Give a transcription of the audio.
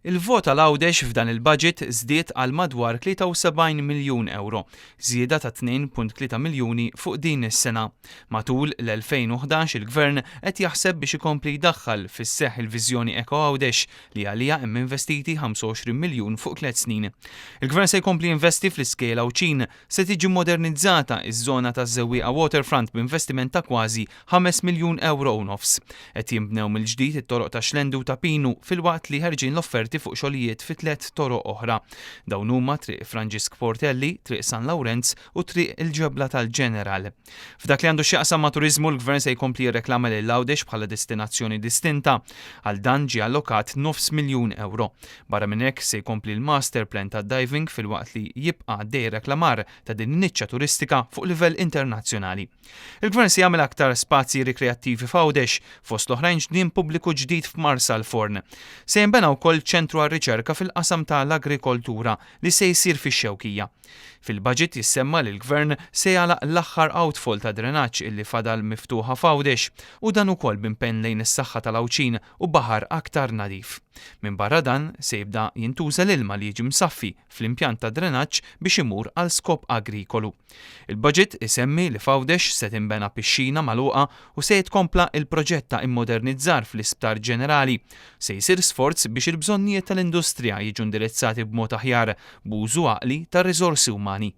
Il-vot għal Għawdex f'dan il-budget żdied għal madwar 73 miljun ewro, żieda ta' 2.3 miljuni fuq din is-sena. Matul l-2011 il-Gvern qed jaħseb biex ikompli jdaħħal fis-seħħ il-viżjoni Eko Għawdex li għaliha hemm investiti 25 miljun fuq tliet snin. Il-Gvern se jkompli jinvesti fl-iskejjel Għawdxin, se tiġi modernizzata ż-żona taż-Żewwieqa Waterfront b'investiment ta' kważi 5 miljun ewro u nofs. Qed jinbnew mill-ġdid it-toroq ta' Xlendi u ta' Pinu filwaqt li ħerġin l-offerti fuq xogħlijiet fi tlett toroq oħra. Dawn huma Triq Franġisk Portelli, Triq San Lawrenz u Triq il-Ġebla tal-Ġeneral. F'dak li għandu x'jaqsam ma' turiżmu l-Gvern se jkompli jirreklama lil Għawdex bħala destinazzjoni distinta. Għal dan ġie allokat nofs miljun ewro. Barra minn hekk se jkompli l-master plan tad-diving filwaqt li jibqa' għaddej ir-reklamar ta' din in-niċċa turistika fuq livell internazzjonali. Il-Gvern se jagħmel aktar spazji rikreattivi f'Għawdex, fost l-oħrajn ġnien pubbliku ġdid f'Marsalforn. Se jinbena wkoll ċentru għar-riċerka fil-qasam ta' l-agrikoltura li se jsir fix-Xewkija. Fil-budget jissemma li l-Gvern se jagħlaq l-aħħar outfall ta' drenaġġ illi fadal miftuħa f'Għawdex u dan ukoll b'impenn lejn is-saħħa tal-Għawdxin u baħar aktar nadif. Minbarra dan, se jibda jintuża l-ilma li jiġi msaffi fl-impjant tad-drenaġġ biex imur għal skop agrikolu. Il-budget isemmi li f'Għawdex se tinbena pixxina magħluqa u se jitkompla il-proġett ta' immodernizzar fl-Isptar Ġenerali. Se jsir sforz biex il-bżonnijiet tal-industrija jiġu indirizzati b'mod aħjar b'użu għaqli tar-riżorsi umani.